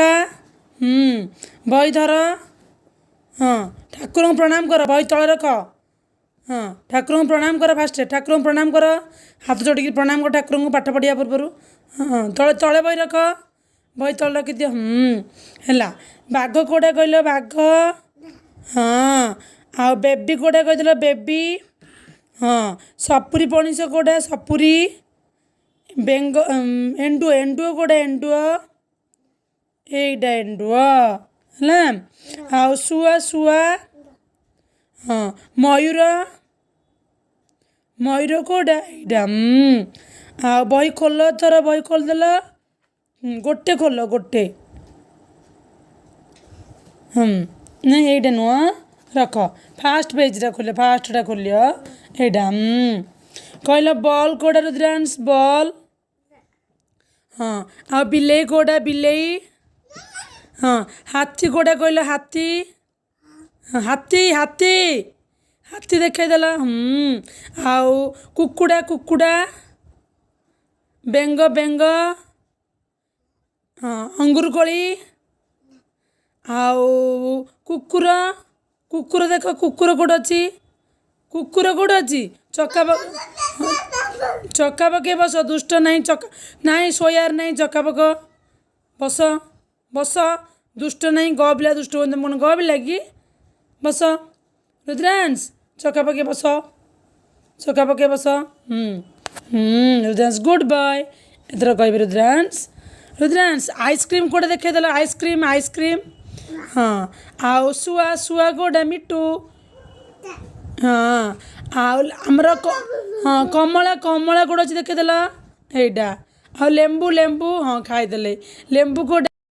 ଚକା। ହୁଁ, ବହି ଧର। ହଁ, ଠାକୁରଙ୍କୁ ପ୍ରଣାମ କର। ବହି ତଳେ ରଖ। ହଁ, ଠାକୁରଙ୍କୁ ପ୍ରଣାମ କର। ଫାଷ୍ଟ ଠାକୁରଙ୍କୁ ପ୍ରଣାମ କର। ହାତ ଯୋଡ଼ିକି ପ୍ରଣାମ କର ଠାକୁରଙ୍କୁ ପାଠ ପଢ଼ିବା ପୂର୍ବରୁ। ହଁ, ତଳେ ତଳେ ବହି ରଖ। ବହି ତଳେ ରଖିଦିଅ। ହୁଁ, ହେଲା। ବାଘ କେଉଁଟା କହିଲ? ବାଘ। ହଁ, ଆଉ ବେବି କେଉଁଟା କହିଥିଲ? ବେବି। ହଁ, ସପୁରୀ ପଣିସ କେଉଁଟା? ସପୁରୀ। ବେଙ୍ଗ, ଏଣ୍ଡୁଅ। ଏଣ୍ଡୁଅ କେଉଁଟା? ଏଣ୍ଡୁଅ, ଏଇଟା ଏଣ୍ଡୁଅ। ହେଲା। ଆଉ ଶୁଆ, ଶୁଆ। ହଁ, ମୟୂର। ମୟୂର କେଉଁଟା? ଏଇଟା। ଆଉ ବହି ଖୋଲ ଥର। ବହି ଖୋଲିଦେଲ? ଗୋଟେ ଖୋଲ, ଗୋଟେ। ହୁଁ, ନାଇଁ, ଏଇଟା ନୁହଁ, ରଖ। ଫାଷ୍ଟ ପେଜ୍ଟା ଖୋଲ, ଫାଷ୍ଟଟା ଖୋଲିଅ। ଏଇଟା। କହିଲ, ବଲ୍ କେଉଁଟା ରୁଦ୍ରାଂଶ? ବଲ୍। ହଁ, ଆଉ ବିଲେଇ କେଉଁଟା? ବିଲେଇ। ହଁ, ହାତୀ କେଉଁଟା କହିଲ? ହାତୀ, ହାତୀ, ହାତୀ, ହାତୀ ଦେଖେଇଦେଲ। ହୁଁ, ଆଉ କୁକୁଡ଼ା, କୁକୁଡ଼ା। ବେଙ୍ଗ, ବେଙ୍ଗ। ହଁ, ଅଙ୍ଗୁର କୋଳି। ଆଉ କୁକୁର, କୁକୁର ଦେଖ। କୁକୁର କେଉଁଠି ଅଛି? କୁକୁର କେଉଁଠି ଅଛି? ଚକା, ଚକା ପକେଇ ବସ। ଦୁଷ୍ଟ ନାହିଁ, ଚକା ନାହିଁ, ଶୋଇବାର ନାହିଁ। ଚକା ପକ, ବସ, ବସ। ଦୁଷ୍ଟ ନାହିଁ। ଗ ପିଲା ଦୁଷ୍ଟ ହୁଅନ୍ତି, କ'ଣ ଗ ପିଲା କି? ବସ ରୁଦ୍ରାଂଶ, ଚକା ପକେଇ ବସ, ଚକା ପକେଇ ବସ। ହୁଁ ହୁଁ, ରୁଦ୍ରାଂଶ ଗୁଡ୍ ବୟ। ଏଥର କହିବି ରୁଦ୍ରାଂଶ। ରୁଦ୍ରାଂଶ, ଆଇସ୍କ୍ରିମ୍ କେଉଁଟା ଦେଖେଇଦେଲ? Ice cream, ice cream. ହଁ, ଆଉ ଶୁଆ, ଶୁଆ କେଉଁଟା? ମିଟୁ। ହଁ, ଆଉ ଆମର, ହଁ, କମଳା, କମଳା କେଉଁଟା ଅଛି ଦେଖେଇଦେଲ? ଏଇଟା। ଆଉ ଲେମ୍ବୁ, ଲେମ୍ବୁ। ହଁ, ଖାଇଦେଲେ। ଲେମ୍ବୁ କେଉଁଟା?